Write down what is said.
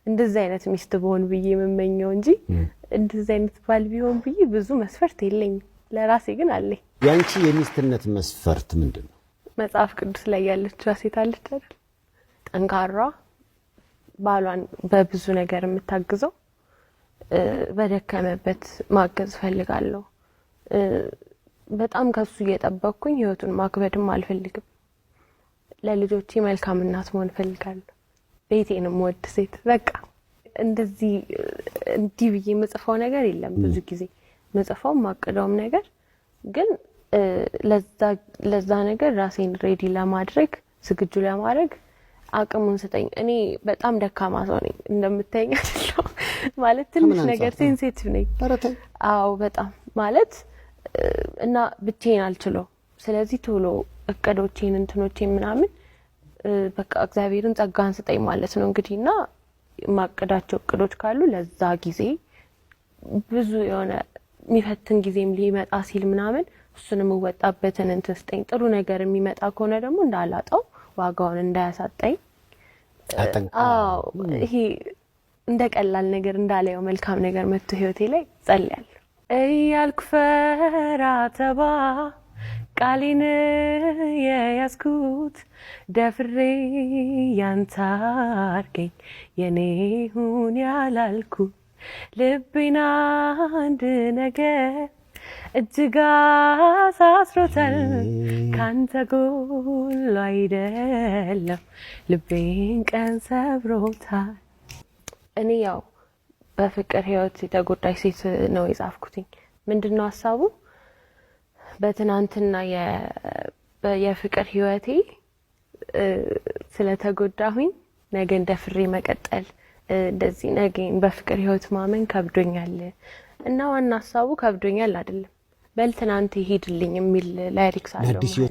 እንደዚህ አይነት ሚስት ብሆን ብዬ የምመኘው እንጂ እንደዚህ አይነት ባል ቢሆን ብዬ ብዙ መስፈርት የለኝም። ለራሴ ግን አለኝ። ያንቺ የሚስትነት መስፈርት ምንድን ነው? መጽሐፍ ቅዱስ ላይ ያለችው ሴት አለች አይደል? ጠንካራ፣ ባሏን በብዙ ነገር የምታግዘው፣ በደከመበት ማገዝ ፈልጋለሁ። በጣም ከሱ እየጠበቅኩኝ ህይወቱን ማክበድም አልፈልግም። ለልጆቼ መልካም እናት መሆን ፈልጋለሁ። ቤቴን የምወድ ሴት። በቃ እንደዚህ እንዲህ ብዬ የምጽፈው ነገር የለም። ብዙ ጊዜ ምጽፈው ማቅደውም ነገር ግን ለዛ ነገር ራሴን ready ለማድረግ፣ ዝግጁ ለማድረግ አቅሙን ስጠኝ። እኔ በጣም ደካማ ሰው ነኝ፣ እንደምታየኝ አይደለሁም። ማለት ትንሽ ነገር sensitive ነኝ። አዎ በጣም፣ ማለት እና ብቻዬን አልችለው። ስለዚህ ቶሎ እቅዶቼን እንትኖቼን ምናምን በቃ እግዚአብሔርን ጸጋን ስጠኝ ማለት ነው እንግዲህ። እና የማቅዳቸው እቅዶች ካሉ ለዛ ጊዜ ብዙ የሆነ የሚፈትን ጊዜም ሊመጣ ሲል ምናምን እሱን የምወጣበትን እንትን ስጠኝ። ጥሩ ነገር የሚመጣ ከሆነ ደግሞ እንዳላጣው፣ ዋጋውን እንዳያሳጣኝ፣ አዎ ይሄ እንደ ቀላል ነገር እንዳላየው መልካም ነገር መጥቶ ህይወቴ ላይ ጸልያለሁ እያልኩ ፈራ ተባ ቃሌን የያዝኩት ደፍሬ ያንተ አርገኝ የኔ ሁን ያላልኩ ልቤን አንድ ነገር እጅግ አሳስሮታል። ካንተ ጎሎ አይደለም ልቤን ቀን ሰብሮታል። እኔ ያው በፍቅር ህይወት የተጎዳች ሴት ነው የጻፍኩትኝ። ምንድን ነው ሀሳቡ? በትናንትና የፍቅር ህይወቴ ስለተጎዳሁኝ ነገን ደፍሬ መቀጠል፣ እንደዚህ ነገን በፍቅር ህይወት ማመን ከብዶኛል። እና ዋና ሀሳቡ ከብዶኛል አይደለም፣ በል ትናንት ይሄድልኝ የሚል lyrics አለው። ለአዲስ ህይወት።